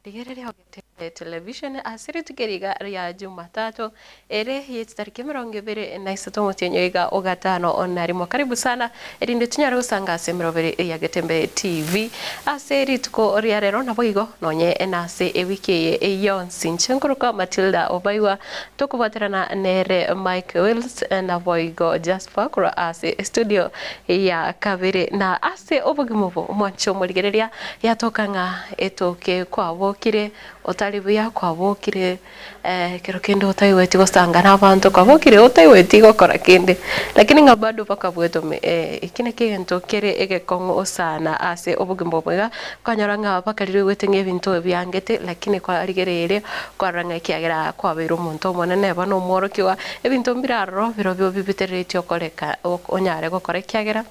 Rigereria ogete television ase rituko eri iga ria Jumatatu ere ye chitariki 28 omotienyi oiga o gatano na rimo. Karibu sana erinde tunyare gosanga ase emeroberi ya Getembe TV ase rituko ria rero naboigo nonye nase ewiki eye yonsi. Inche nkorokwa Matilda Obaigwa tokobwaterana nere Mike Wills naboigo Jasper korwa ase estudio ya kabere na ase obogima obo omwanche omorigereria yatoka ng'a etoke kwabokire otari buya kwabokire ekero kende otaigweti gosanga na abanto kwabokire otaigweti gokora kende lakini ng'a bado bakabwetome eki nakio egento kere egekong'u sana ase obogima obo iga kwanyora ng'a mpaka riria oigwete ng'a ebinto ebiangete lakini kwarigereire kwarora ng'a ekiagera kwabeire omonto omonene bono omworokigwa ebinto mbire aroro birobio bibitereretie okoreka onyare gokora ekiagera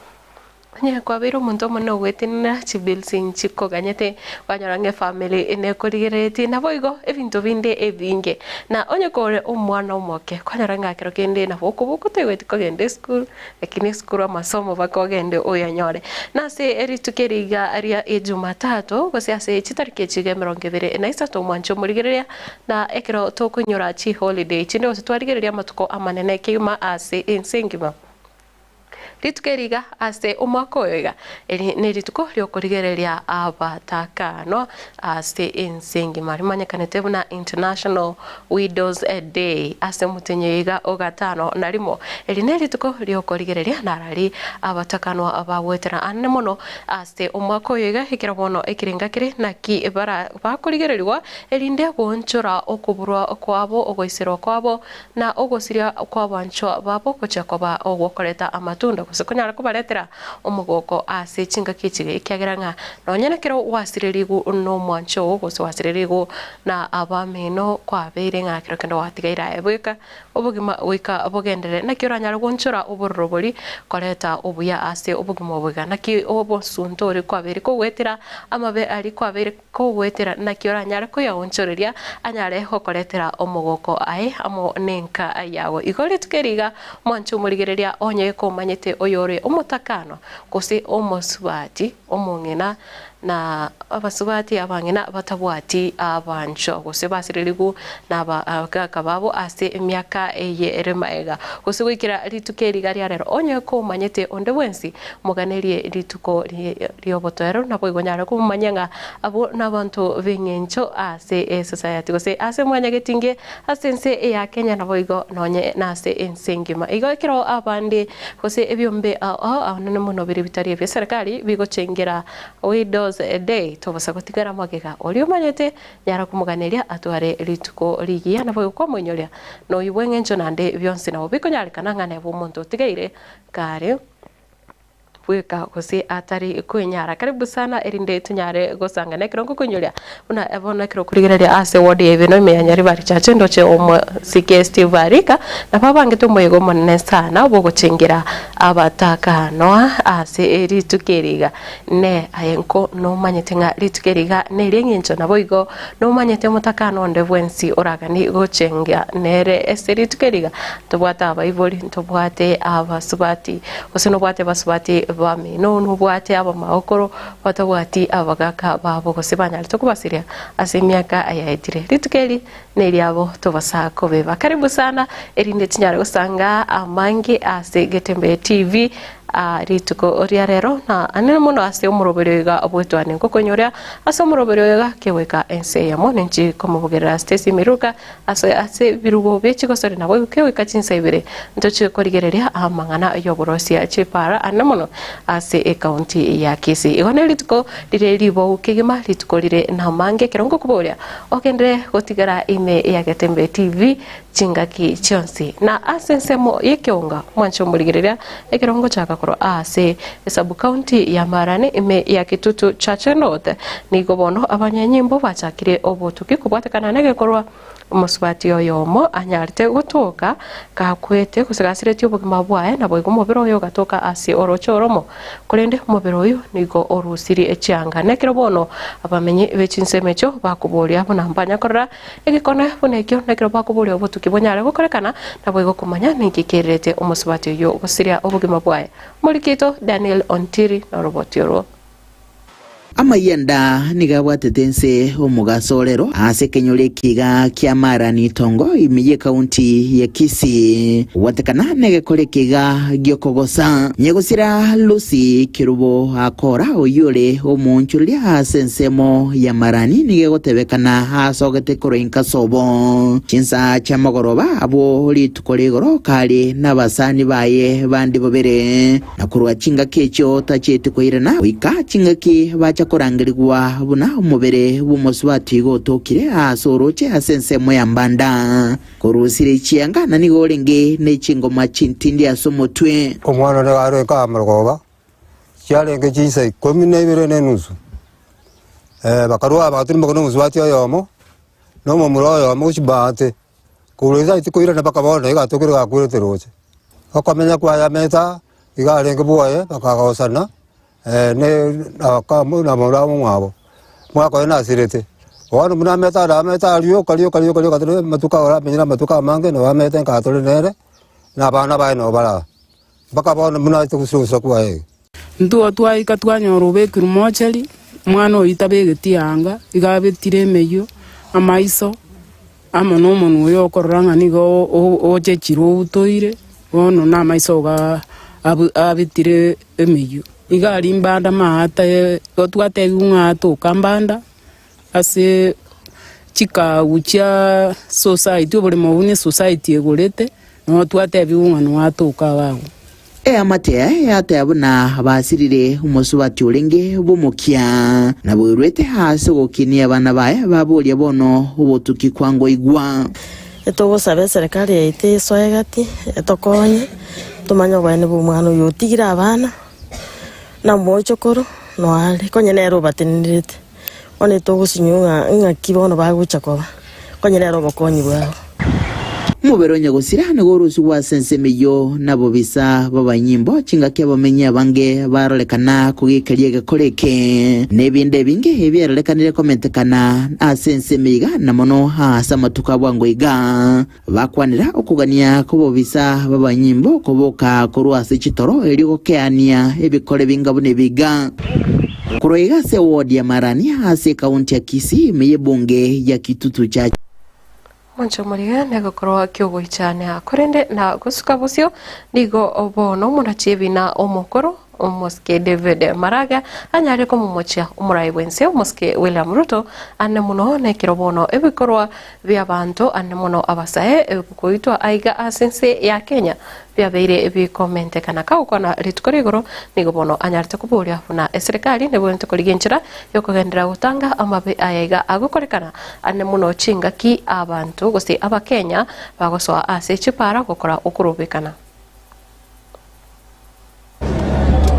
Onye kwabeire omonto omonene ogwetenenera chibills nchikoganyete, kwanyora ng'a efamiri nekorigereretie, naboigo ebinto binde ebinge. Na onye kore omwana omoke, kwanyora ng'a ekero kende nabo okoboka otaigweti kogenda esukuru, lakini esukuru amasomo mpaka ogende oyanyore. Na ase rituko eri iga ria ejumatatu, gose ase chitariki echi iga 23 omwanche omorigereria, na ekero tokonyora chiholiday chinde gose twarigereria amatuko amanene kegima ase ense engima. Rituko eri iga ase omwaka oyo iga, eri nerituko ri'okorigereria abatakaanwa ase ense engima, rimanyekanete buna International Widows Day ase omotienyi oyo iga o gatano na rimo. Eri nerituko ri'okorigereria narari abatakanwa bagwetera anene mono ase omwaka oyo iga, ekero bono ekerenga kere naki bara bakorigererigwa, erinde goonchora okoburwa kwabo, ogoiserwa kwabo, Na ogosiria kw'abanchwa babo gochia koba ogw'okoreta amatunda, gose konyara kobaretera omogoko ase chingaki echi, ekiagera ng'a nonya nekero gwasirerigwe nomwancha oo, gose gwasirerigwe na abamino, kwabeire ng'a kero kende gwatigaire aye bweka, obogima goika bogenderere. Naki oranyare goonchora obororo boria koreta obuya ase obogima obo iga? Naki obosunte oria kwabeire kogoetera amabe aria kwabeire Kogoetera naki oranyare koyaonchoreria anyare gokoretera omogoko aye amo nenka yago. Igo rituko eri iga mwanche omorigereria onye komanyete oyore omotakano, gose omosubati omong'ina, na abasubati abang'ina batabwati abanchwa, gose basirerigwe nabagaaka babo ase emiaka eye ere magega, gose goikera rituko eri iga ria rero. Onye komanyete onde bwensi Moganerie rituko ri'obotoereru, naboigo nyare komomanyia ng'a abwo nabanto b'eng'encho ase esociety gose ase mwanyagetinge ase ense ya Kenya naboigo nonye nase ense engima. Igo ekero abande gose ebiombe ao ao anene mono bire bitari ebia serikali bigochengera Widows Day tobosa gotigara magega. Oria omanyete nyara komoganeria atware rituko rigiya naboigo kwamoinyoria noyio bw'eng'encho naende bionsi nabo bikonyarekana ng'a nebe omonto otigaire kare. bweka gose atari kwenyara. Karibu sana erinde tonyare gosangana ekero ngokoinyoria buna bono ekero okorigereria ase ward ya Ibeno ime ya Nyaribari Church ndoche omosike Steve Arika nabo abangete omoyega omonene sana bwogochengera abataka noa ase rituko eri iga. Ne aye nko nomanyete ng'a rituko eri iga neria eng'encho naboigo nomanyete omotakano onde bwensi oraganie gochenga nere ase rituko eri iga ntobwate abaibori ntobwate abasubati gose nobwate abasubati bamino nobwate abamaokoro batabwati abagaka babo gose banyarete kobasiria ase emiaka yaetire rituko eri neriabo tobasa kobeba karibu sana erinde tinyare gosanga amange ase Getembe TV Aa rituko ria rero, na anene mono ase omoroberi oyo iga obwetwane ngokonyoria ase omoroberi oyo iga kegoika ense eyemo, ninchi komobogerera Stacy Miruka ase ase ebirubo bie chigosori naboigo kegoika chinsa ibere ntochie korigereria amang'ana y'oborosia chipara anene mono ase ecounty ya Kisii. Igo ne rituko rire ribou kegima, rituko rire namange ekero ngokoboria ogenderere gotigara ime ya Getembe TV. Chingaki chionsi, na ase ensemo y'ekeonga mwanche omorigereria ekero ngochaka korwa aase esabukaunti ya Marani ime ya Kitutu Chache North. Nigo bono abanyanyimbo bachakire obotuki kobwatekana negekorwa omosubati oyomo anyarete gotoka gakwete gose gasiretie obogima bwaye naboigo omobere oye ogatoka ase oroche oromo. Korende omobere oyio nigo orusirie chianga. Nekero bono abamenyi be chinsemo echio bakoboria buna mbanya korora Egekone buna ekio nekero bakoboria obotuki bonyare gokorekana, naboigo komanya ninki kererete omosubati oyio gosiria obogima bwaye. Omoriki oito Daniel Ontiri noroboti orwo. Amayianda nigo abwatete ense omogaso orero ase ekenyoro ekiga kia Marani Itongo ime y'ekaunti ya Kisii gwatekana negekora ekiga giokogosa. Nyagosira Lucy Kerubo akora oyio ore omoonchoreria ase ensemo ya Marani nigo egotebekana asogete korwa inka sobo chinsa chiamogoroba abwo rituko rigoro kare nabasani baye bande babere. Na korwa chingaki echio tachieti koirana, goika chingaki bacha korangerigwa buna omobere bw'omosubati igo otokire aase orooche ase ensemo ya mbanda. Korusire chianga, na nigo orenge ne chingoma chintindi ase omotwe. Omwana one arenge amorogoba, chiarenge chinsa ikomi na ibere na enusu. Bakarua bagatirimboka na omosubati oyomo, na omomura oyomo gochia baate. Korwa inse aye tikoirana mpaka bono, iga atokire gakwerete roche. Okomenya kwaye ameta iga arenge bwoye, bakagosana na abamura bamwabo, omwaka oye nasirete. Bono buna amete are amete aria rioka rioka rioka rioka tore amatuko aya oramenyire amatuko amange nabo amete nkaa tore nere, na abana baye nabo bare aa. Mpaka bono buna aete gosira ogosira kwaye iga. Intwe twaika twanyora obekirwe mocheri, omwana oyio tabegeti eanga, iga abetire emeyio, amaiso, amo nomonwa oyo okorora ng'a nigo ochechire obutoire, bono namaiso iga abetire emeyio. Iga aria mbanda maate igo twatebiwa ng'a atoka mbanda, ase chikagu chia society, oboremo obwo ne society egorete, nabo twatebiwa ng'a noe atoka iga agwo. Eamate yaye yateba buna basirire omosubati orenge bw'omokia, na boirwete aase ogokinia abana baye, baboria bono obotuki kwangoigwa. Etogosaba eserekari yaito esoe gati, etokonye, tomanye oboene bwa omwana oyo otigire abana, na omochokoro noare, konye nere obatenenerete. Bono etogosinywa ng'a ng'aki bono bagocha koba, konye nere obokonyi bwabo. Omobere o nyagosira nigo orusigwe ase ensemo eyio nabobisa b'abanyimbo, chingaki abamenyi abange barorekana kogekeria egekora eke, na ebinde ebinge ebiarorekanire komentekana ase ensemo iga, na mono ase amatuko a bwango iga. Bakwanera okogania kw'abobisa b'abanyimbo koboka korwa ase chitoro erio gokeania ebikore binga buna ebi iga. Korwa iga ase ewodi ya Marania ase ekaunti ya Kisii ime y'ebunge ya Kitutu Church. Omonto omorige negekorwa ki'ogoichania, korende na gosuka bosio nigo bono omonachi ebina omokoro Omosike David Maraga anyare komomochia omorai bw'ense Omosike William Ruto ane mono nekero bono ebikorwa bi'abanto ane mono abasae goitwa aiga ase ense ya Kenya biabeire bikomentekana. Kagokwana rituko rigoro nigo bono anyarete koboria buna eserekari nebwenerete korigia enchera yokogenderera gotanga amabe aya iga agokorekana ane mono chingaki abanto gose abakenya bagosoa ase chipara gokora okorobekana.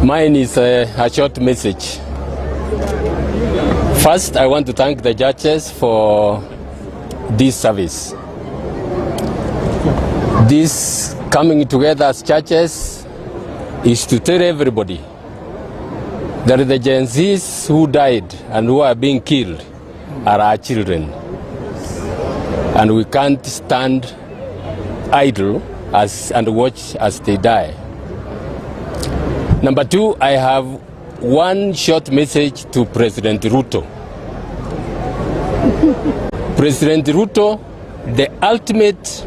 Mine is a, a short message. First, I want to thank the judges for this service. This coming together as churches is to tell everybody that the Gen Zs who died and who are being killed are our children. And we can't stand idle as, and watch as they die. Number two, I have one short message to President Ruto. President Ruto, the ultimate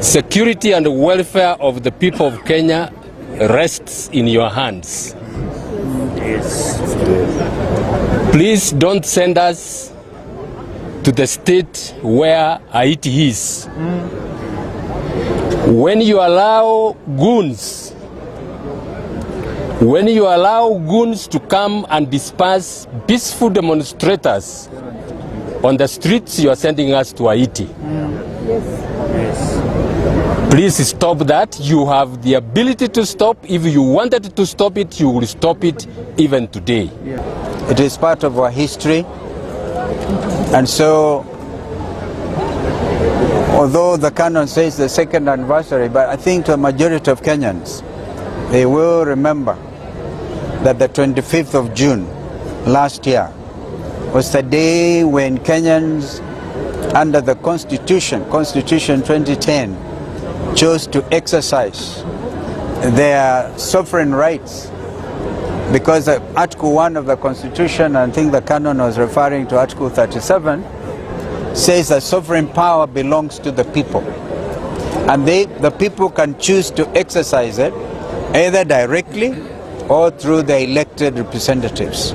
security and welfare of the people of Kenya rests in your hands. Yes. Please don't send us to the state where Haiti is. When you allow goons, when you allow goons to come and disperse peaceful demonstrators on the streets, you are sending us to Haiti. Please stop that. You have the ability to stop. If you wanted to stop it, you will stop it even today. It is part of our history. And so, although the canon says the second anniversary, but I think to a majority of Kenyans, they will remember that the 25th of June last year was the day when Kenyans under the Constitution, Constitution 2010, chose to exercise their sovereign rights Because Article 1 of the Constitution, and I think the Canon was referring to Article 37, says that sovereign power belongs to the people. And they, the people can choose to exercise it either directly or through their elected representatives.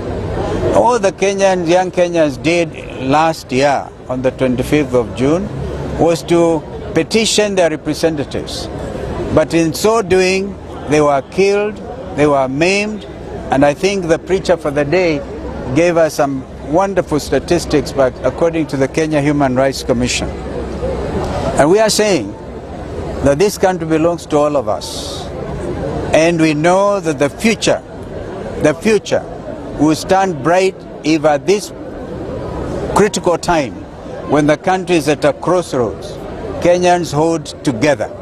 All the Kenyans, young Kenyans did last year on the 25th of June was to petition their representatives. But in so doing, they were killed, they were maimed, and I think the preacher for the day gave us some wonderful statistics but according to the Kenya Human Rights Commission. And we are saying that this country belongs to all of us. And we know that the future, the future will stand bright if at this critical time when the country is at a crossroads, Kenyans hold together.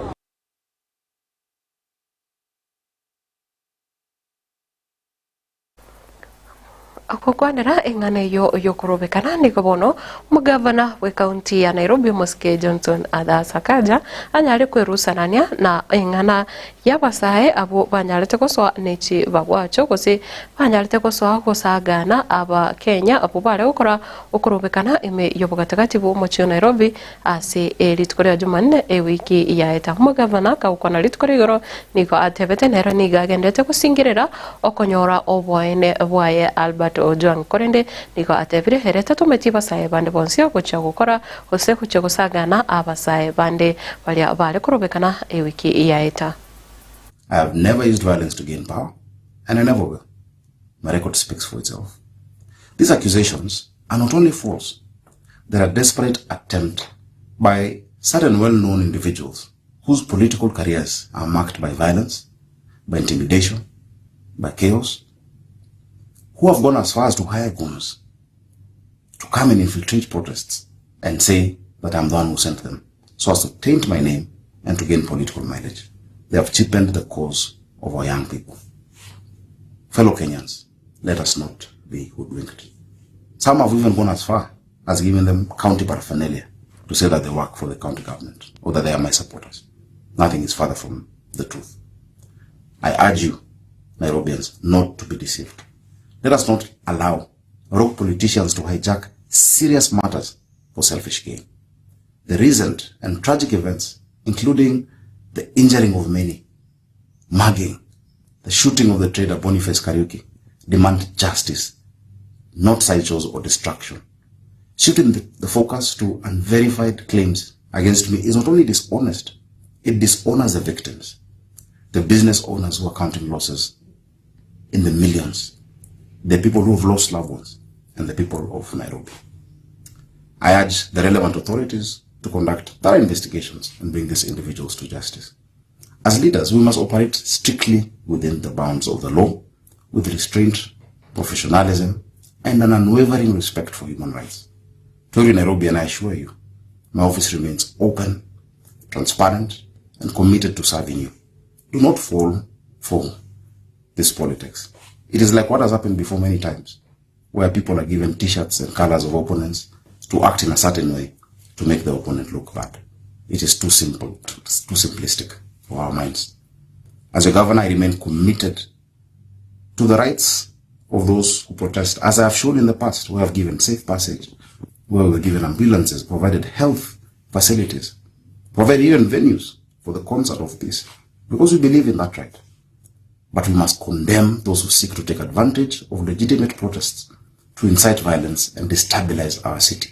Gokwanera eng'ana eyio y'okorobekana nigo bono omogavana bw'ekaunti ya Nairobi Omosike Johnson Arthur Sakaja anyare kwerusanania na eng'ana y'abasae abwo banyarete gosoa ne chibagwacho gose banyarete gosoa gosagana abakenya abwo bare gokora okorobekana ime y'obogatagati bw'omochie o Nairobi Ase rituko ria Jumanne ewiki yaeta, omogavana akagokwana rituko ria igoro, nigo atebete nere nigo agenderete gosingerera okonyora oboene bwaye Albert Ojwang. Korende nigo atebire ere tatometi basae bande bonsi gochia gokora gose gochia gosagana abasae bande baria bare korobekana ewiki yaeta. I have never used violence to gain power, and I never will. My record speaks for itself. These accusations are not only false, they're a desperate attempt by certain well-known individuals whose political careers are marked by violence, by intimidation, by chaos, who have gone as far as to hire goons to come and infiltrate protests and say that I'm the one who sent them, so as to taint my name and to gain political mileage. They have cheapened the cause of our young people. Fellow Kenyans, let us not be hoodwinked. Some have even gone as far as giving them county paraphernalia to say that they work for the county government or that they are my supporters. Nothing is farther from the truth. I urge you, Nairobians, not to be deceived. Let us not allow rogue politicians to hijack serious matters for selfish gain. The recent and tragic events, including the injuring of many, mugging, the shooting of the trader Boniface Kariuki, demand justice, not sideshows or destruction. Shifting the, the focus to unverified claims against me is not only dishonest, it dishonors the victims, the business owners who are counting losses in the millions, the people who have lost loved ones, and the people of Nairobi. I urge the relevant authorities to conduct thorough investigations and bring these individuals to justice. As leaders, we must operate strictly within the bounds of the law, with restraint, professionalism, and an unwavering respect for human rights. To Nairobi, and I assure you, my office remains open, transparent, and committed to serving you. Do not fall for this politics. It is like what has happened before many times, where people are given t-shirts and colors of opponents to act in a certain way to make the opponent look bad. It is too simple, too simplistic for our minds. As a governor, I remain committed to the rights of those who protest, as I have shown in the past, we have given safe passage, where we have given ambulances, provided health facilities, provided even venues for the concert of peace, because we believe in that right. But we must condemn those who seek to take advantage of legitimate protests to incite violence and destabilize our city.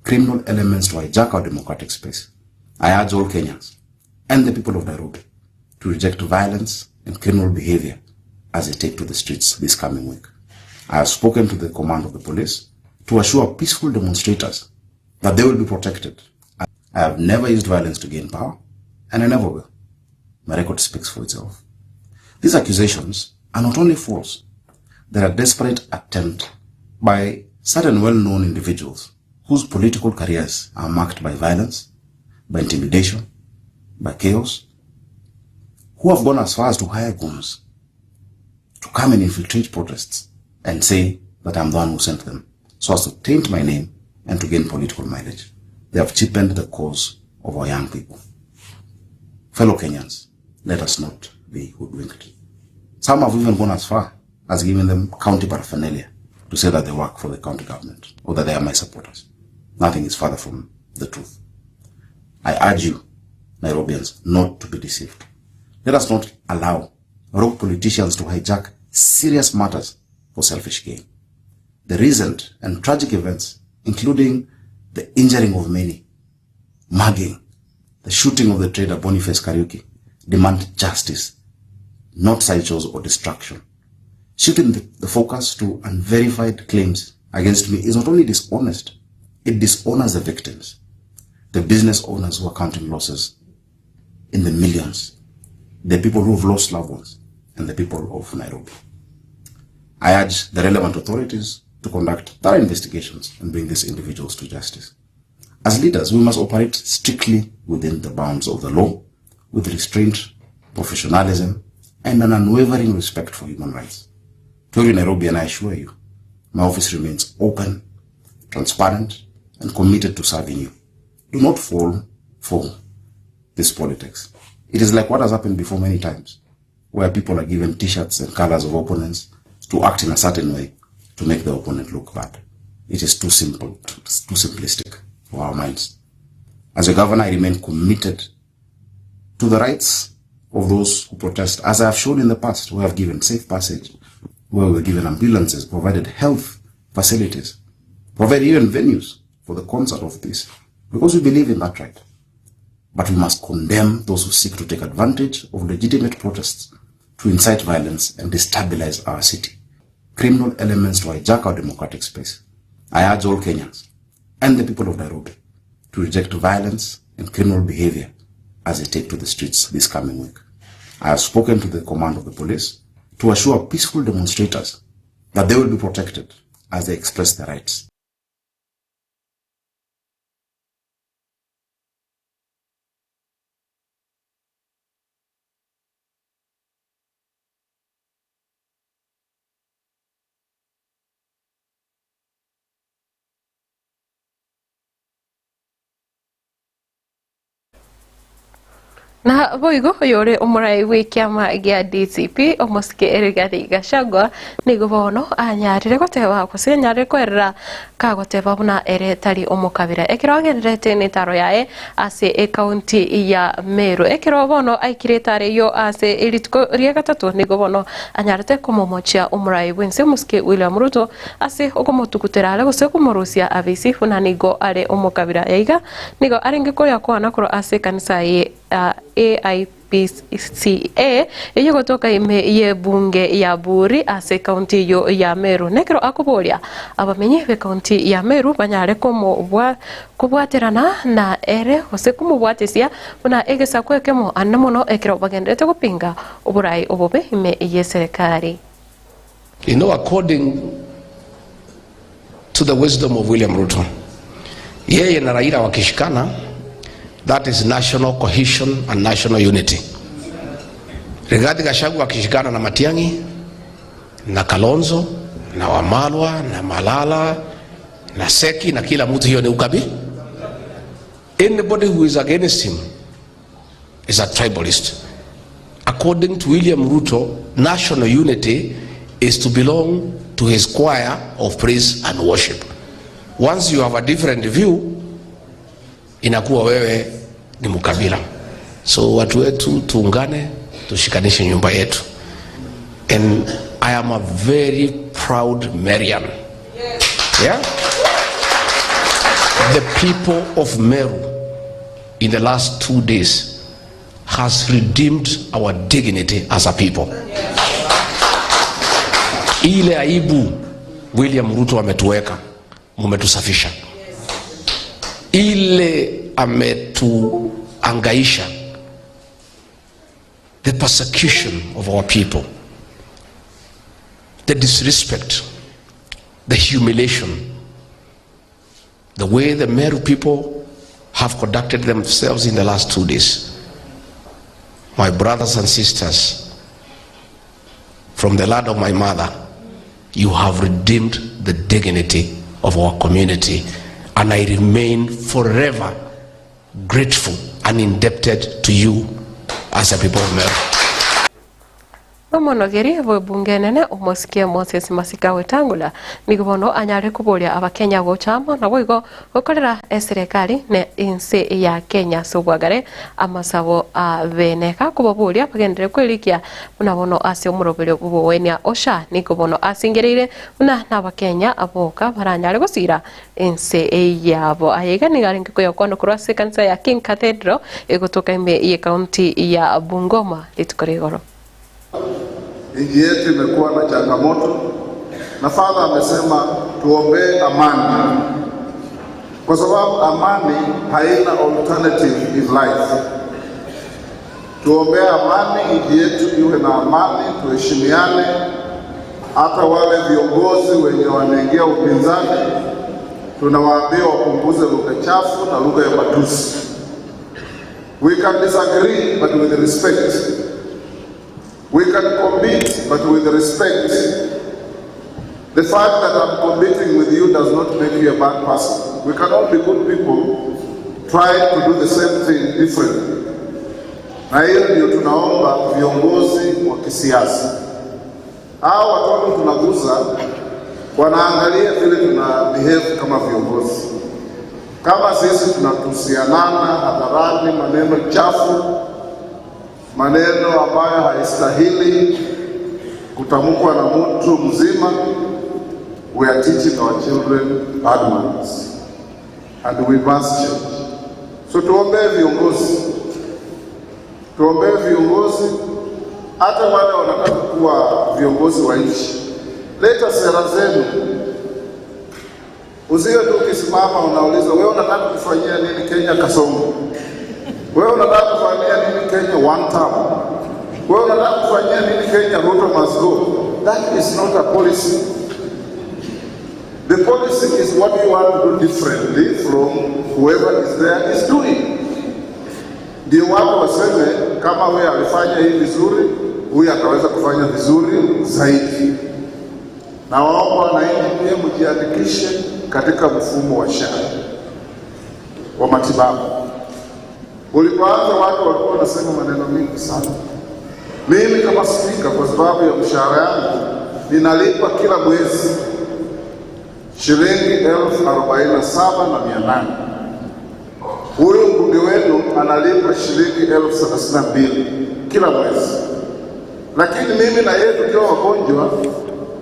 Criminal elements to hijack our democratic space. I urge all Kenyans and the people of Nairobi to reject violence and criminal behavior as they take to the streets this coming week. I have spoken to the command of the police to assure peaceful demonstrators that they will be protected. I have never used violence to gain power, and I never will. My record speaks for itself. These accusations are not only false, they're a desperate attempt by certain well-known individuals whose political careers are marked by violence, by intimidation, by chaos, who have gone as far as to hire goons to come and infiltrate protests and say that I'm the one who sent them, so as to taint my name and to gain political mileage. They have cheapened the cause of our young people. Fellow Kenyans, let us not be hoodwinked. Some have even gone as far has given them county paraphernalia to say that they work for the county government or that they are my supporters. Nothing is further from the truth. I urge you, Nairobians, not to be deceived. Let us not allow rogue politicians to hijack serious matters for selfish gain. The recent and tragic events, including the injuring of many, mugging, the shooting of the trader Boniface Kariuki, demand justice, not sideshows or destruction. Shifting the, the focus to unverified claims against me is not only dishonest, it dishonors the victims, the business owners who are counting losses in the millions, the people who have lost loved ones, and the people of Nairobi. I urge the relevant authorities to conduct thorough investigations and bring these individuals to justice. As leaders, we must operate strictly within the bounds of the law, with restraint, professionalism, and an unwavering respect for human rights. To every Nairobian, I assure you, my office remains open, transparent, and committed to serving you. Do not fall for this politics. It is like what has happened before many times, where people are given t-shirts and colors of opponents to act in a certain way to make the opponent look bad. It is too simple, too simplistic for our minds. As a governor, I remain committed to the rights of those who protest, as I have shown in the past, we have given safe passage, where we were given ambulances, provided health facilities, provided even venues for the concert of peace, because we believe in that right. But we must condemn those who seek to take advantage of legitimate protests to incite violence and destabilize our city. Criminal elements to hijack our democratic space. I urge all Kenyans and the people of Nairobi to reject violence and criminal behavior as they take to the streets this coming week. I have spoken to the command of the police to assure peaceful demonstrators that they will be protected as they express their rights. Na boigo oyore omorai bw'ekiama gia DCP omosike Rigathi Gachagua nigo bono anyarire goteba gose anyarire koerera kagoteba buna ere tari omokabira ekero agenderete netaro yaye ase ekaunti ya Meru ekero bono aikire etaro eyio ase rituko ria gatato nigo bono anyarete komomochia omorai bwense omosike William Ruto ase okomotugutera are gose komorusia abisi buna nigo are omokabira yaiga nigo arenge koria kwana korwa ase ekanisa ye AIPCA eyio gotoka ime y'ebunge ya Buuri ase ekaunti eyio ya Meru. Nekero akoboria abamenyi b'ekaunti ya Meru banyare kobwaterana na ere gose komobwatesia buna egesaku ekemo ande mono ekero bagenderete gopinga oborai obobe ime y'eserekari. You know, according to the wisdom of William Ruto, yeye na Raila wakishikana, that is national cohesion and national unity. Rigathi Gachagua akishikana na Matiang'i na Kalonzo na Wamalwa na Malala na Seki na kila mtu, hiyo ni ukabi. Anybody who is against him is a tribalist. According to William Ruto, national unity is to belong to his choir of praise and worship. Once you have a different view, inakuwa wewe ni mkabila. So watu wetu tuungane, tushikanishe nyumba yetu. And I am a very proud Merian. Yeah? The people of Meru in the last 2 days has redeemed our dignity as a people. Ile aibu William Ruto ametuweka, mumetusafisha. Ile ametuangaisha, the persecution of our people, the disrespect, the humiliation, the way the Meru people have conducted themselves in the last 2 days. My brothers and sisters, from the land of my mother, you have redeemed the dignity of our community, and I remain forever grateful and indebted to you as a people of Meru. Omonogeri bw'ebunge enene omosike Moses Masika Wetangula nigo bono anyare koboria abakenya gocha amo naboigo gokorera eserekari ne ense ya Kenya ase obwagare amasabo a bene. Gakobaboria bagenderere kwerikia buna bono ase omoroberio bw'obogwenia OSHA nigo bono asingereire buna nabakenya boka baranyare gosira ense yabo. Aya iga nigo arenge koyakwana korwa ase ekanisa ya King Cathedral egotoka ime y'ecounty ya Bungoma rituko ria igoro. Nchi yetu imekuwa na changamoto na Father amesema tuombee amani, kwa sababu amani haina alternative in life. Tuombee amani, nchi yetu iwe na amani, tuheshimiane. Hata wale viongozi wenye wanaingia upinzani tunawaambia wapunguze lugha chafu na lugha ya matusi. We can disagree but with respect. We can compete but with respect. The fact that I'm competing with you does not make you a bad person. We can all be good people trying to do the same thing differently. Na hiyo ndio tunaomba viongozi wa kisiasa. Hao watoto tunaguza, wanaangalia vile tuna behave kama viongozi. Kama sisi tunatusianana hadharani maneno chafu, maneno ambayo haistahili kutamkwa na mtu mzima, we are teaching our children bad manners and we must change. So tuombee viongozi, tuombee viongozi, hata wale wanataka kuwa viongozi wa nchi. Leta sera zenu, usiwe tu ukisimama unauliza wewe unataka kufanyia nini Kenya Kasongo, wewe unataka kufanyia nini Kenya one term, wewe unataka kufanyia nini Kenya Ruto must go. That is not a policy. The policy is what you want to do differently from whoever is there is doing. Ndio watu waseme kama wewe alifanya hii vizuri, huyu ataweza kufanya vizuri zaidi. Na waomba wananchi pia mjiandikishe katika mfumo wa SHA wa matibabu. Ulipoanza watu walikuwa wanasema maneno mingi sana. Mimi kama spika, kwa sababu ya mshahara yangu ninalipa kila mwezi shilingi 47,800. Huyu mbunge wenu analipa shilingi 32,000 kila mwezi, lakini mimi na yeye tukiwa wagonjwa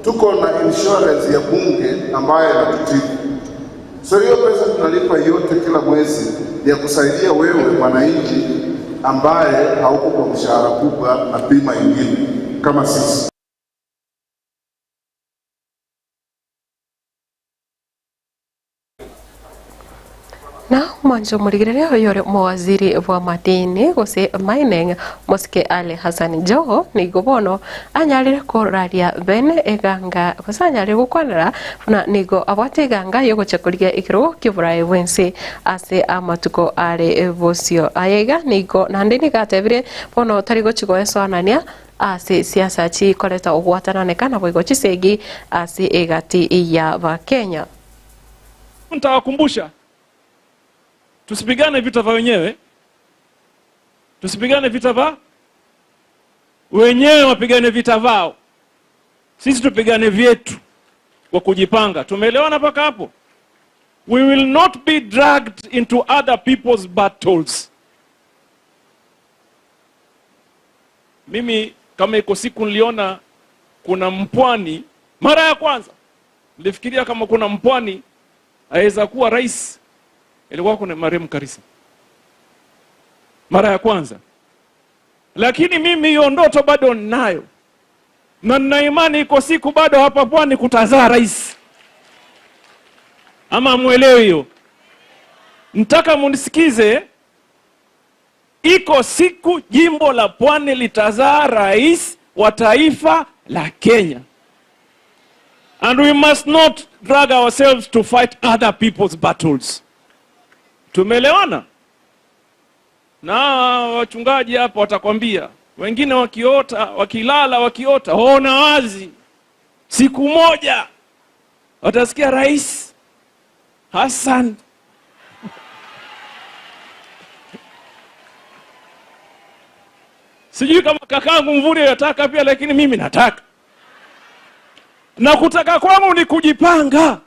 tuko na insurance ya bunge ambayo inatutibu. So hiyo pesa tunalipa yote kila mwezi ya kusaidia wewe mwananchi ambaye hauko kwa mshahara kubwa na bima ingine kama sisi. Na mwancho morigereria oyore omowaziri bw'amadini gose mining mosike Ali Hassan Joho nigo bono anyarire koraria bene eganga gose anyarire gokwanera buna nigo abwate eganga yogocha korigia ekerogo ki'oborae bwense ase amatuko are bosio. Aye iga nigo naende nigo atebire bono tari gochi goesoanania ase siasa chikoreta ogwatananeka naboigo chisegi ase egati y'abakenya. Nitawakumbusha tusipigane vita vya wenyewe, tusipigane vita vya wenyewe, wapigane vita vao, sisi tupigane vyetu kwa kujipanga. Tumeelewana mpaka hapo? We will not be dragged into other people's battles. Mimi kama iko siku niliona kuna mpwani, mara ya kwanza nilifikiria kama kuna mpwani aweza kuwa rais, ilikuwa kuna marehemu Karisa mara ya kwanza. Lakini mimi hiyo ndoto bado ninayo, na nina imani iko siku bado hapa pwani kutazaa rais. Ama muelewe hiyo? Nataka munisikize. Iko siku jimbo la Pwani litazaa rais wa taifa la Kenya. And we must not drag ourselves to fight other people's battles. Tumeelewana? Na wachungaji hapa watakwambia, wengine wakiota, wakilala wakiota, ona wazi. Siku moja watasikia Rais Hassan Sijui kama kakangu Mvurya yataka pia, lakini mimi nataka, na kutaka kwangu ni kujipanga.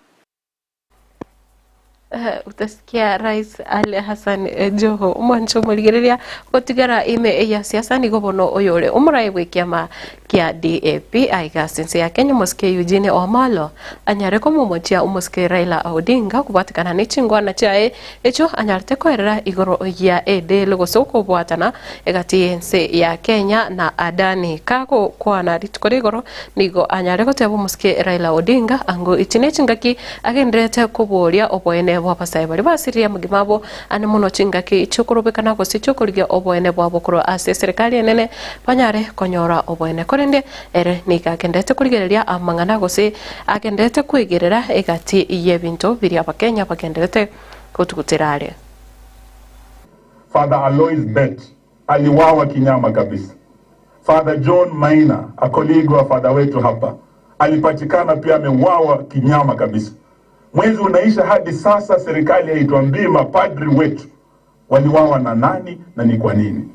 Eh, utasikia Rais Ali Hassan eh, Joho omwancho omorigereria gotigara ime ya siasa nigo bono oyore omorai bw'ekiama kia DAP aiga ase ense ya Kenya omosike Eugene Wamalwa anyare komomochia omosike Raila Odinga kobwatekana ne chingwana chiaye echio anyarete koerera igoro ya edeal gose okobwatana egati y'ense ya Kenya na Adani. Kagokwana rituko rigoro nigo anyare goteba omosike Raila Odinga ango echi nechingaki agendererete koboria oboene bw'abasae baria basiririe amagima abo ane mono chingaki chi'okorobekana gose chi'okorigia oboene bwabo korwa ase eserekari enene banyare konyora oboene. Korende ere nigo agendererete korigereria amang'ana gose agendererete kwegerera egati y'ebinto biria Abakenya bagendererete gotugutera are. Father Alois Bett aliwawa kinyama kabisa. Father John Maina, a colleague wa father wetu hapa, alipatikana pia amewawa kinyama kabisa. Mwezi unaisha hadi sasa serikali haituambii mapadri wetu waliwawa na nani na ni kwa nini.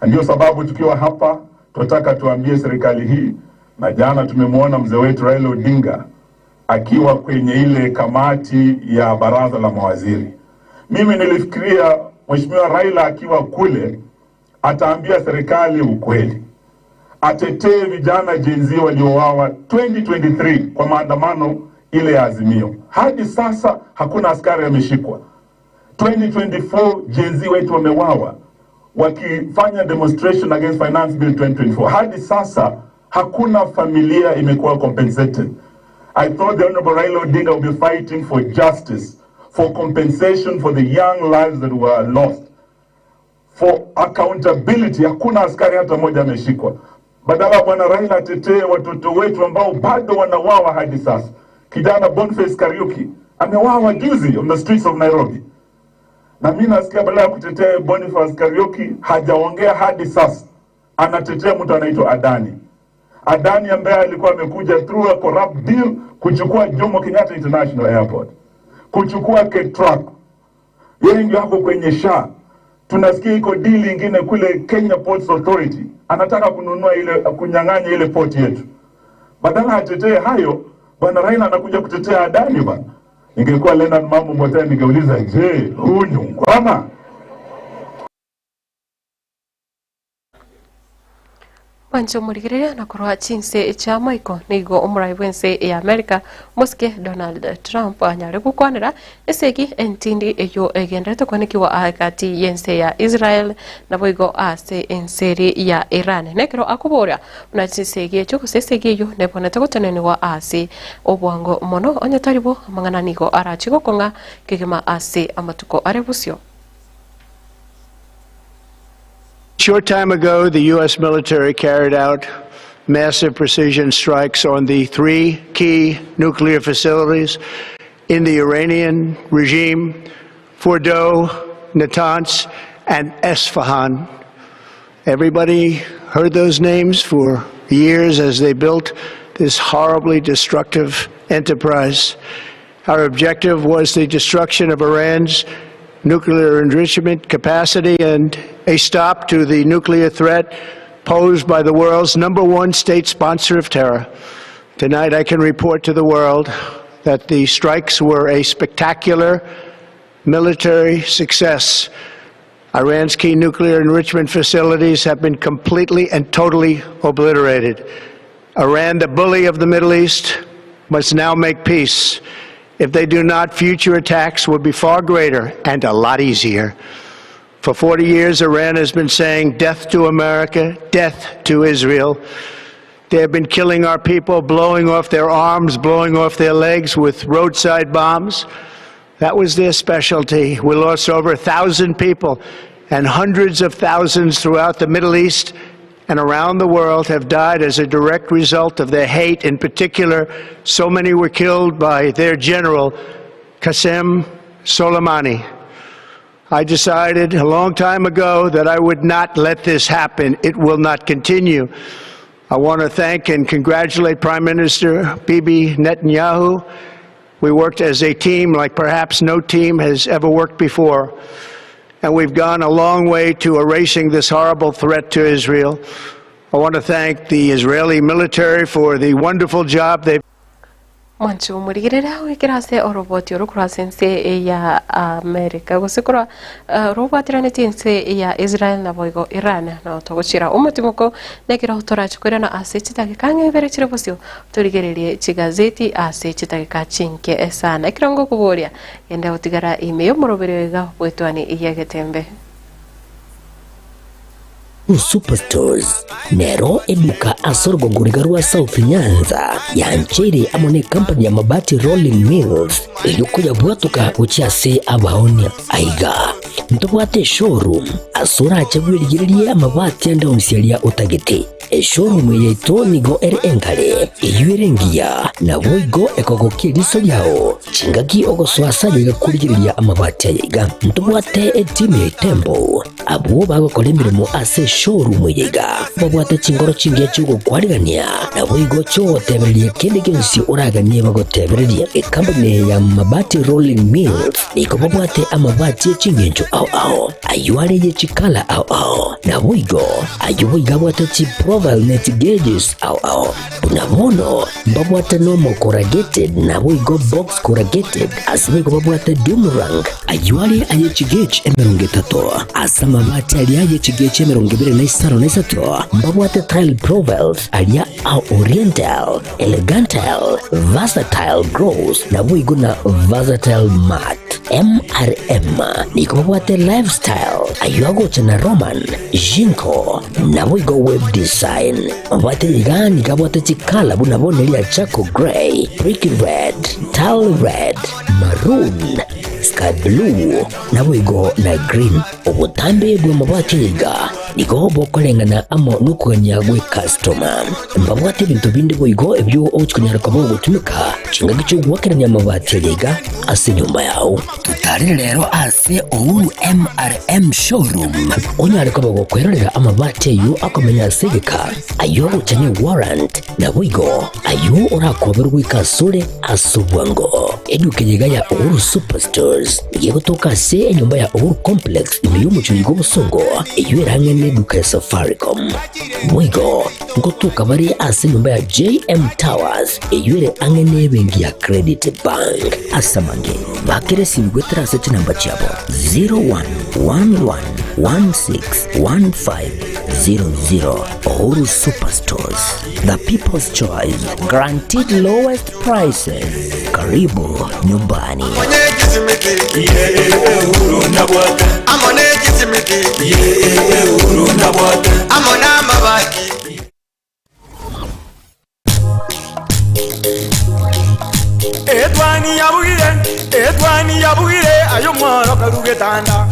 Na ndio sababu tukiwa hapa tunataka tuambie serikali hii, na jana tumemwona mzee wetu Raila Odinga akiwa kwenye ile kamati ya baraza la mawaziri. Mimi nilifikiria Mheshimiwa Raila akiwa kule ataambia serikali ukweli, atetee vijana Gen Z waliouawa 2023 kwa maandamano ile ya Azimio. Hadi sasa hakuna askari ameshikwa. 2024 Gen Z wetu wamewawa wakifanya demonstration against finance bill 2024. Hadi sasa hakuna familia imekuwa compensated. I thought the Honorable Raila Odinga would be fighting for justice, for compensation for the young lives that were lost, for accountability. Hakuna askari hata mmoja ameshikwa. Badala ya bwana Raila atetee watoto wetu ambao bado wanawawa hadi sasa. Kijana Boniface Kariuki amewawa juzi on the streets of Nairobi, na mimi nasikia badala ya kutetea Boniface Kariuki hajaongea hadi sasa, anatetea mtu anaitwa Adani. Adani ambaye alikuwa amekuja through a corrupt deal kuchukua Jomo Kenyatta International Airport, kuchukua KETRACO, yeye ndio ako kwenye SHA. Tunasikia iko deal ingine kule Kenya Ports Authority, anataka kununua ile, kunyang'anya ile port yetu. Badala atetee hayo, bwana Raila anakuja kutetea Adani bwana. Ningekuwa Leonard Mambo Mbotea ningeuliza, je, huu ni ungwana? Mwanche omorigereria na korwa chinse chia maiko nigo omorai bw'ense ya America omosike Donald Trump anyare gokwanera esegi entindi eyio egenderete koenekiwa agati y'ense ya Israel naboigo ase ense eri ya Iran. Nekero akoboria buna chinsegi echio gose esegi eyio nebwenerete gotenenigwa ase obwango mono onye tari bo amang'ana nigo arachie gokong'a kegima ase amatuko are bosio. Short time ago, the U.S. military carried out massive precision strikes on the three key nuclear facilities in the Iranian regime, Fordow, Natanz, and Esfahan. Everybody heard those names for years as they built this horribly destructive enterprise. Our objective was the destruction of Iran's nuclear enrichment capacity and a stop to the nuclear threat posed by the world's number one state sponsor of terror. Tonight, I can report to the world that the strikes were a spectacular military success. Iran's key nuclear enrichment facilities have been completely and totally obliterated. Iran, the bully of the Middle East, must now make peace. If they do not, future attacks will be far greater and a lot easier. For 40 years, Iran has been saying death to America, death to Israel. They have been killing our people, blowing off their arms, blowing off their legs with roadside bombs. That was their specialty. We lost over 1,000 people, and hundreds of thousands throughout the Middle East and around the world have died as a direct result of their hate. In particular, so many were killed by their general, Qasem Soleimani. I decided a long time ago that I would not let this happen. It will not continue. I want to thank and congratulate Prime Minister Bibi Netanyahu. We worked as a team like perhaps no team has ever worked before. And we've gone a long way to erasing this horrible threat to Israel. I want to thank the Israeli military for the wonderful job they've Mwanche omorigereria goikera ase oroboti oro korwa ase ense ya America gose korwa robwateranetie ense ya Israel naboigo Iran nao togochiera omotimoko nekero torache koirana ase chidakika ang'e ibere chire bosio torigererie chigazeti ase chidakika chinke sana. Ekero ngokoboria genda gotigara ime y'omoroberio iga bw'etwani y'egetembe. Superstores nero eduka ase orogongo riga rwa South Nyanza yancheire amo ne company ya Mabati Rolling Mills erio koyabwatoka gochia ase abaonia. Aiga ntobwate eshowroom ase orache bwerigererie amabati ande onsi aria otagete. Eshowroom yaito nigo ere engare, eyio ere engiya, naboigo ekogokia eriso riao. Chingaki ogosoa ase aye iga korigereria amabati aya iga. Ntobwate etimu ya Itembo, abwo bagokora emeremo ase eshowroom eye iga. Babwate chingoro chingiya chi'ogokwarigania, naboigo chi'ogotebereria kende gionsi oraganie bagotebererie. Ekampuni eye ya Mabati Rolling Mills nigo babwate amabati e chingencho ao ao, ayio are ye chikala ao ao, naboigo ayio boigo abwate chiprofile ne chigeges ao ao. Buna bono mbabwate normal corrugated naboigo box corrugated, ase boigo babwate doom rank, ayio are aye chigauge 30, ase amabati aria aye chigauge 23 mbabwate tile profiles aria a oriental, elegantal, versatile gloss naboigo na versatile matte. MRM nigo babwate lifestyle, ayio agocha na Roman, Jinko, naboigo web design. Mabwate iga nigo abwate chikala buna bono eria charcoal grey, brick red, tile red, maroon, sky blue, naboigo na green. Obotambe bw'amabati aya iga nigo bokoreng'ana amo nokogania gw'ekastoma. Mbabwate ebinto binde boigo ebio ogochia konyara koba ogotumeka chingaki chi'ogoakerania amabati aya iga ase enyomba yao. Totarere rero ase Uhuru MRM Showroom onyare koba gokwerorera amabati ayio akomenya ase egeka, ayio agocha ne warrant, naboigo ayio orakoberwe goika asore ase obwango. Eduka eye iga ya Uhuru Superstores nigo egotoka ase enyomba ya Uhuru Complex ime y'omochie oiga obosongo, eyio ere ang'e neduka ya Safaricom. Boigo ngotoka bare ase enyomba ya JM Towers eyio ere ang'e nebenki ya Credit Bank. Ase amange, bakera esimi goetera ase chinamba chiabo 0111161500. Uhuru Superstores, the people's choice, guaranteed lowest prices. Karibu nyumbani. Etwani yabugire, etwani yabugire, aye omworo karu getanda.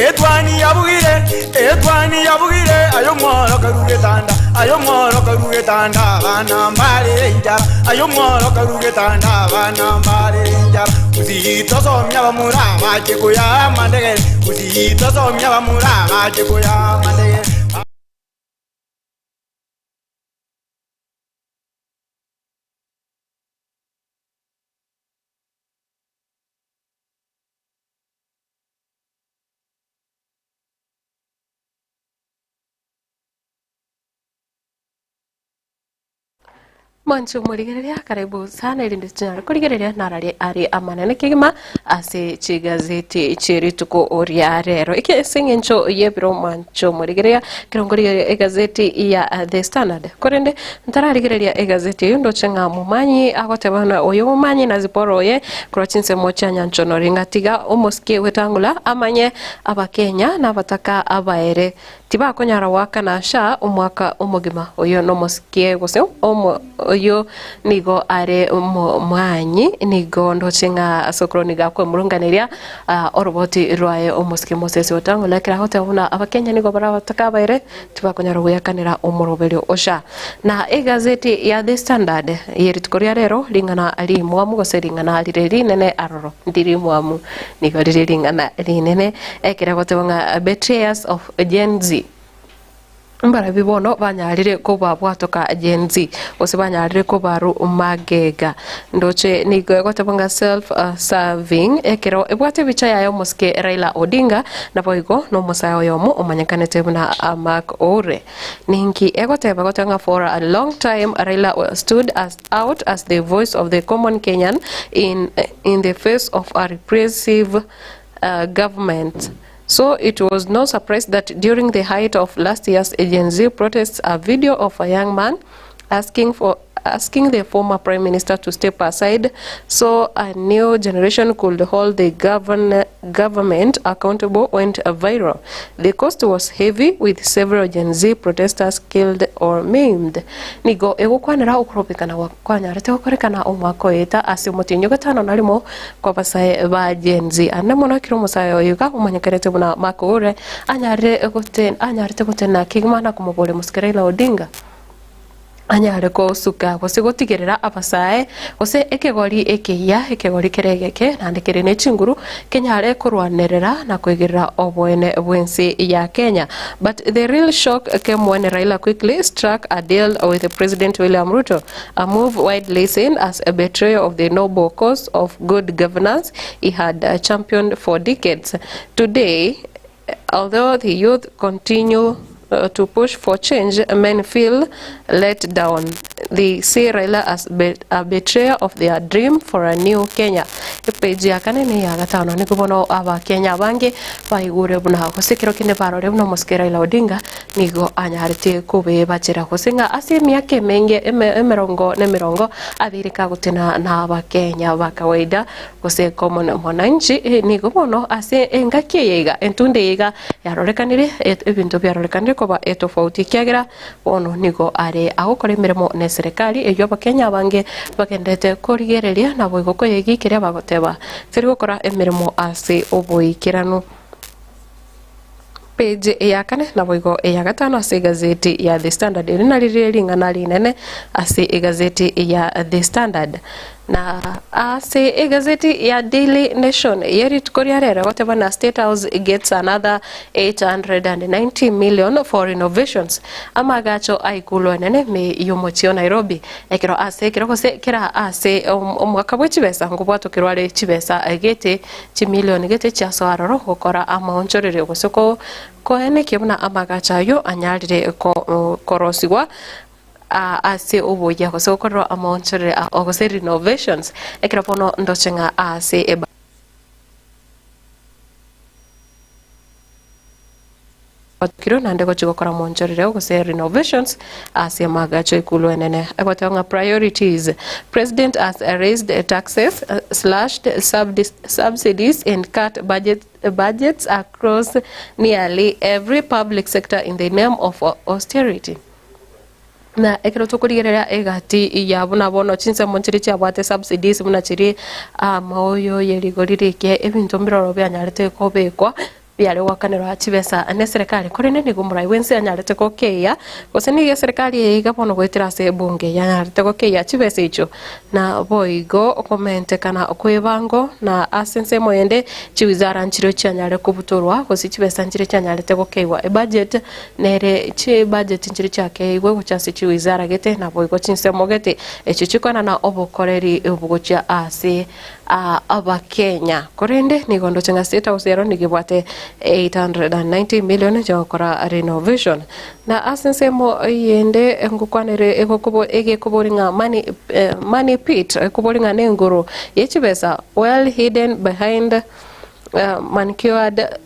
Etwani yabugire, etwani yabugire, aye omworo karu getanda. Aye omworo karu getanda, abana mbare enchara. Aye omworo karu getanda, abana mbare enchara. Gusii tosomia bamura bache koya amandegere. Gusii tosomia bamura bache koya amandegere. Mwancho morigereria karibu sana erinde tunyare korigereria narari ari amanene kegima ase chigazeti chierituko oria rero eke ase eng'encho yebiro mwancho morigereria kerongorigereria egazeti ya The Standard korende ntararigereria egazeti eyo ndoche ng'a momanyi agotebana oyo momanyi na ziporo oye korwa chinsemo chia nyanchonori ng'a tiga omosike wetang'ula amanye abakenya na abataka abaere tibakonyara goakana sha omwaka omogima oyo nomosikie gose omo oyo nigo are mwanyi nigo ndoche ng'a ase nigo akwemurunganeria uh, oroboti rwaye omosike Moses Wetang'ula ekero agoteba buna abakenya nigo barabataka abaere tibakonyara goyakanera omoroberio osha na egazeti ya The Standard yerituko ria rero ring'ana rimwamu gose ring'ana rire rinene aroro ndirimwamu nigo rire ring'ana rinene ekero agoteba ng'a betrayers of Gen Z. Mbarabwo bono banyarire kobabwatoka Gen Z, gose banyarire kobarwa magega. Ndoche nigo egoteba ng'a self serving ekero ebwate ebicha yaye omosike Raila Odinga, naboigo nomosae oyomo omanyekanete buna Mark Oure. Ninki egoteba? Egoteba ng'a for a long time Raila stood as out as the voice of the common Kenyan in in the face of a repressive government. So it was no surprise that during the height of last year's Gen Z protests a video of a young man asking for asking the former prime minister to step aside so a new generation could hold the govern, government accountable went viral. The cost was heavy with several Gen Z protesters killed or maimed. Nigo egokwanera okorobekana kwanyarete gokorekana omwaka oeta ase omotienyi ogatano na rimo Kw'abasae ba Gen Z. Ande mono ekero omosae oyo iga omanyekanete buna Mark Oure anyarire gote anyarete gotenena kegima na komoboria mosike Raila Odinga anyare gosuka gose gotigerera abasae gose ekegori ekeyia ekegori kere egeke naende kere ne chinguru kenyare korwanerera na koigerera oboene bw'ense ya Kenya. But the real shock came when Raila quickly struck a deal with President William Ruto A move widely seen as a betrayal of the noble cause of good governance he had championed for decades. Today, although the youth continue to push for change, many feel let down. They see Raila as a betrayer of their dream for a new Kenya. Epage ya kane ne ya gatano nigo bono abakenya abange baigure buna gose kero kende barore buna omosike Raila Odinga Nigo anyarete kobebachera gose ng'a ase emiaka emenge emerongo nemerongo abeire kagotena n'Abakenya ba kawaida gose common mwananchi. Nigo bono ase engaki eye iga entunde eye iga yarorekanire ebinto biarorekanire koba etofauti ekiagera bono nigo are agokora emeremo neserekari eyio Abakenya abange bagenderete korigereria naboigo koyegia keria bagoteba teri gokora emeremo ase oboikeranu. Page eya kane naboigo eya gatano ase egazeti ya The Standard. Eri nario rire ring'ana rinene ase egazeti ya The Standard. Na ase egazeti ya Daily Nation ye rituko ria rero egoteba na State House gets another 890 million for renovations. Amagacho a ikulu enene ime y'omochie o Nairobi ekero ase ekero gose kera ase omwaka bwe chibesa ngobwatokerwa are chibesa gete Chimilioni gete chiasoa aroro gokora amaonchorerio gose koenekia buna amagacho ayio anyarire korosigwa ase oboyia gose gokorerwa amaonchorerio gose renovations ekero bono ndoche ng'a ase Batukirwe naende gochia gokora omoonchorero gose renovations ase amagacho ekulu enene. Egoteba ng'a priorities, President has raised taxes, slashed subsidies and cut budgets across nearly every public sector in the name of austerity. Na ekero tokorigereria egati ya buna bono chinsemo nchiria chiabwate subsidies buna chiria amaoyo ye rigori rike ebinto mbiroro bianyarete kobekwa biare goakanerwa chibesa neserekari korende nigo omorai bwense anyarete gokeyia gose nigo eserekari eye iga bono goetera ase ebunge yanyarete gokeyia chibesa echio na boigo okomentekana kw'ebango na ase ensemo ende chiwizara nchirio chianyare kobutorwa gose chibesa nchiria chianyarete gokeyigwa ebudget nere chibudget nchiria chiakeigwe gochia ase chiwizara gete naboigo chinsemo gete echio chikoenana obokoreri gochia ase Abakenya. Korende nigo ndoche ng'a State House ero nigo ebwate 890 million chiogokora renovation. Na ase ensemo eyende ngokwanere egekobori ng'a money, money pit ekobori ng'a nengoro ye chibesa well hidden behind manicured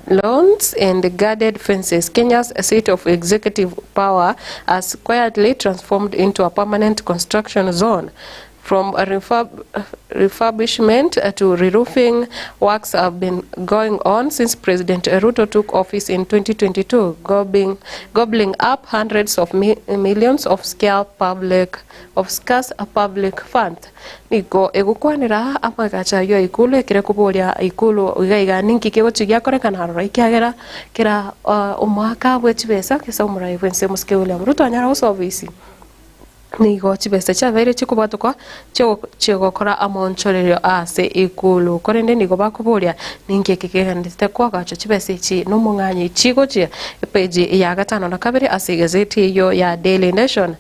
Loans and guarded fences, Kenya's seat of executive power has quietly transformed into a permanent construction zone. From refurbishment to re-roofing, works have been going on since President Ruto took office in 2022, gobbling, gobbling up hundreds of millions of scarce public, of scarce public funds. Nigo egokwanera amagacho ayio a ikulu, ekero ekoboria ikulu iga iga ninki kegochia giakorekana aroro, ekiagera kera omwaka bwe chibesa gese omorai bw'ense omosike William Ruto anyare gosoa ofisi. Nigo chibesa chiabeire chikobwatokwa chigokora amaonchorerio ase ikulu. Korende nigo bakoboria, Ninki eke kegendererete koagachwa chibesa echi nomong'anyi chigochia? Epeji ya gatano na kabere ase egazeti eyio ya Daily Nation.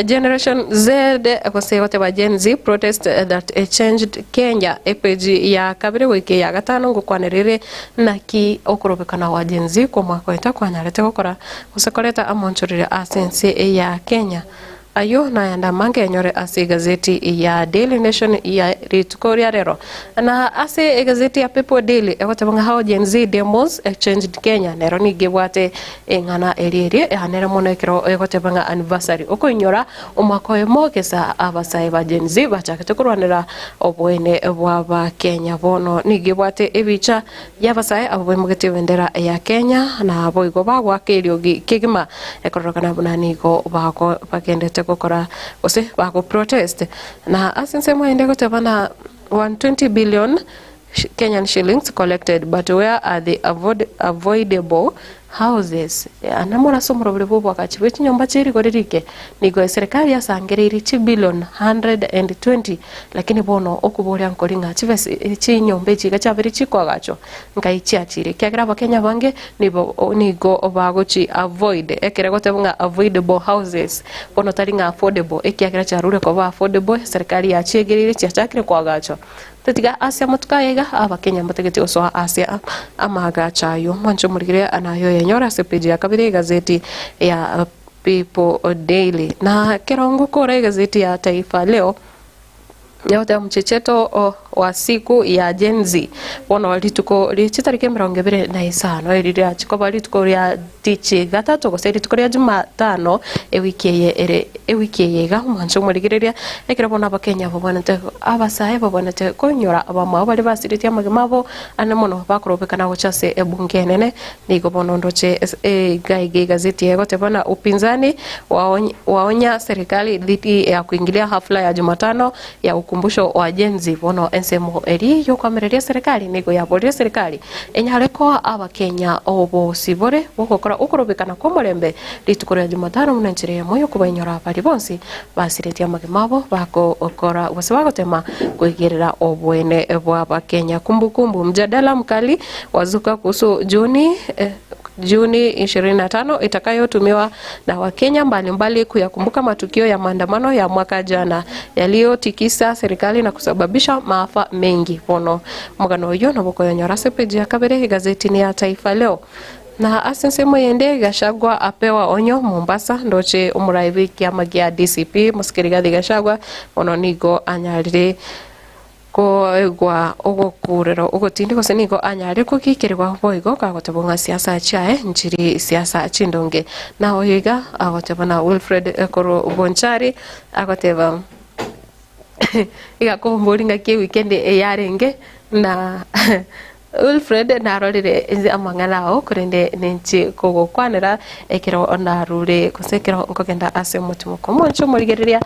Generation Z gose goteba Gen Z protest that changed Kenya. Epeji ya kabere goika eya gatano ngokwanera ere naki okorobekana gwa Gen Z kw'omwaka oeta kwanyarete gokora gose koreta amaonchorerio ase ense ya Kenya. Ayio nayande amange enyore ase egazeti ya Daily Nation ya rituko ria rero. Na ase egazeti ya People Daily egoteba ng'a How Gen Z Demos Changed Kenya nero nigo ebwate eng'ana eria eria eanere mono ekero egoteba ng'a anniversary okoinyora omwaka oyomo gesa abasae ba Gen Z bachagete korwanera oboene bw'Abakenya. Bono nigo ebwate ebicha Y'abasae abwo baimogetie ebendera ya Kenya, na boigo bagoaka eriogi kegima ekororokana buna nigo bago bagendete gokora gose bago protest. Na ase ensemo ende goteba na 120 billion Kenyan shillings collected but where are the avoidable houses? Namoro ase omorobori bw'oboagachi bwe chinyomba chie rigori rike, nigo eserekari yasangereirie chibillion 120 Lakini bono okoboria nkori ng'a chibesa chinyomba echi iga chiabeire chikoagachwa, nkai chiachire? Ekiagera abakenya abange nibo nigo bagochi avoid, ekere goteba ng'a avoidable houses, bono tari ng'a affordable, ekiagera chiarure koba affordable, eserikari yachiegereire chiachakire koagachwa. Totiga ase amatuko aya iga, abakenya mbatageti gosoa ase amaagacho ayio. Mwanche omorigire naye oyenyore ase page ya kabere y'egazeti ya People Daily. Na kero ngokora egazeti ya Taifa Leo, Egoteba omochecheto wa siku ya Gen Z, bono rituko rie chitariki emerongo ebere na isano, eri riachi koba rituko ria tichi gatato gose rituko ria Jumatano ewiki eye ere ewiki eye iga omwancho omorigereria, ekero bono abakenya babwanete abasae babwanete koinyora abamwabo baria basiretie amagima abo ane mono bakorobekana gocha ase ebunge enene. Nigo bono ndoche iga iga egazeti egoteba na upinzani waonya serikali dhidi ya kuingilia hafla ya Jumatano ya ukumbusho wa Gen Z. Bono ensemo eri yokoamereria serikali nigo yaborire serikali enyare koa abakenya obosibore bwogokora okorobekana kw'omorembe rituko ria Jumatano buna enchera eyemo yokobainyora baria bonsi basiretie amagima abo bagokora gose bagotema koigerera oboene bw'abakenya. Kumbukumbu mjadala mkali Wazuka kuhusu Juni, eh, Juni 25 itakayotumiwa na Wakenya mbalimbali kuyakumbuka matukio ya maandamano ya mwaka jana yaliyotikisa serikali na kusababisha maafa mengi. Bono omogano oyio nabo okoyonyora ase epeji ya kabere egazeti ya Taifa Leo. Na ase ensemo eyende Gachagua apewa onyo Mombasa ndoche omorai bw'ekiama gia DCP Mosike Rigathi Gachagua bono nigo anyarire Koigwa ogokuurera ogotindi gose nigo anyare kogikerigwa boigo kagotebwa ng'a siasa chiaye nchiri siasa chindonge. Na oyo iga agoteba na Wilfred korwa Bonchari agoteba iga akoboria ng'aki ewikendi eyarenge na Wilfred narorire inse amang'ana ao, korende ninche kogokwanera ekero narure gose ekero nkogenda ase omotimoko. Omonche omorigereria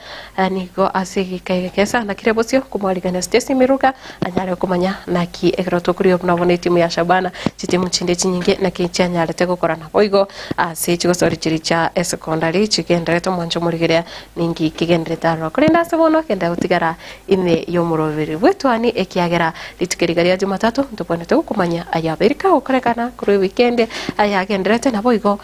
nigo ase egeka egeke sana kere bosio komwarigania Stacy Miruka anyare komanya naki ekero tokorigia buna bono etimu ya Shabana chitimu chinde chinyinge naki chianyarete gokora naboigo ase chigosori chiria chia esekondari chigendererete omonche omorigereria ninki kegendererete aroro. Korende ase bono genda gotigara Ime y'omoroberi bw'etuani, ekiagera rituko eriga ria Jumatatu ntobwenerete gokomanya ayabeire kagokorekana korwa ewikendi ayagendererete naboigo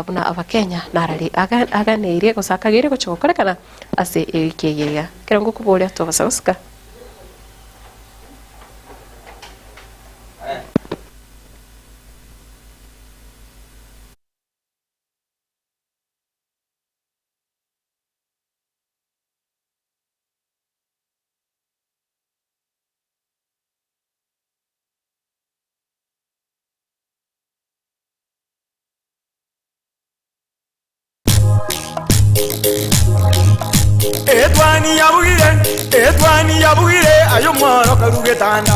buna Abakenya narari aganeirie gose akageire gochia gokorekana ase ewiki eye iga. Ekero ngokoboria tobasa gosika. Etwani yabugire, etwani yabugire, aye omworo karu getanda.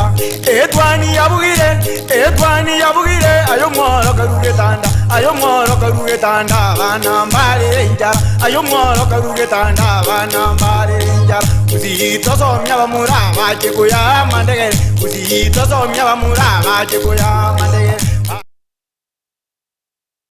Etwani yabugire, etwani yabugire, aye omworo karu getanda. Aye omworo karu getanda, abana mbare enchara. Aye omworo karu getanda, abana mbare enchara. Gusii tosomia abamura abache koya amandegere, Gusii tosomia abamura abache koya amandegere.